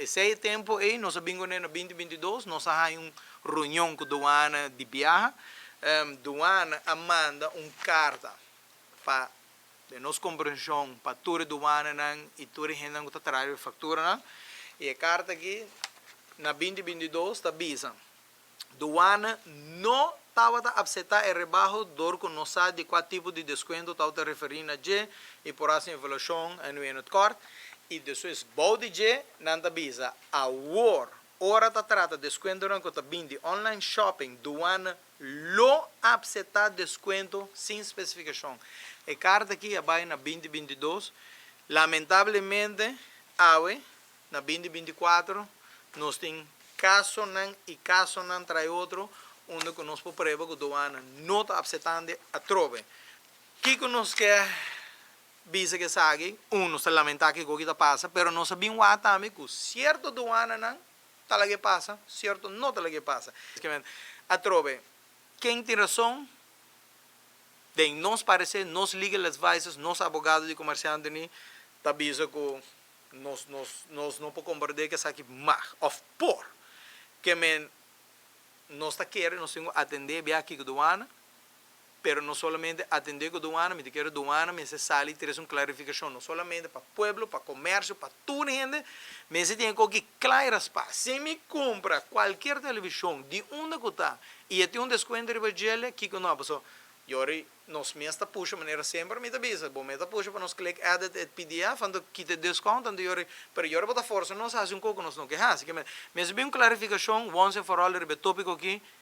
Esei tempu ei, nos a bin kuné na 2022, nos a haña un reunion ku duana di biaha. Duana a manda un karta pa, den nos komprenshon, pa tur e duananan i tur e hendenan ku ta traha e fakturanan. I e karta aki na 2022 ta bisa: "Duana no tabata aseptá e rebaho dor ku no sa di kua tipo di deskuento tabata referí na dje i por hasi evaluashon en in het kort." I despues bou di dje nan ta bisa: "Awor, ora ta trata deskuentonan ku ta bin di online shopping, duana lo aseptá deskuento sin spesifikashon." E karta aki a bai na 2022. Lamentablemente, awe, na 2024, nos tin kasonan i kasonan tras otro, unda ku nos por prueba ku duana no ta aseptando atrobe. Kiko nos ke bisa ku esaki? Un, nos ta lamentá ku loke ta pasa, pero nos sa tambe ku sierto duananan ta lag'é pasa, sierto no ta lag'é pasa. Atrobe, ken tin rason? Den nos pareser, nos legal advisors, nos abogado di komersiante ni, ta bisa ku nos no por komprondé ku esaki mag òf por. Ke men nos ta kere, nos tin ku atendé bin aki ku duana, pero no solamente atendé ku duana, mi ke duana, mester sali trese un klarifikashon, no solamente pa pueblo, pa komersio, pa tur hende, mester tin ku klaro pa. Si mi kumpra kualke televishon di unda ku ta, i tin un deskuento riba dje, ku no, paso, yori, nos mes ta pusha manera semper mi ta bisa, bo mes ta pusha pa nos click edit e PDF, anto kita discount, anto yori, pero yori bo ta forsa nos hasi un kos ku nos no ke hasi. Ke men, mester bin un klarifikashon once and for all riba e tópiko aki.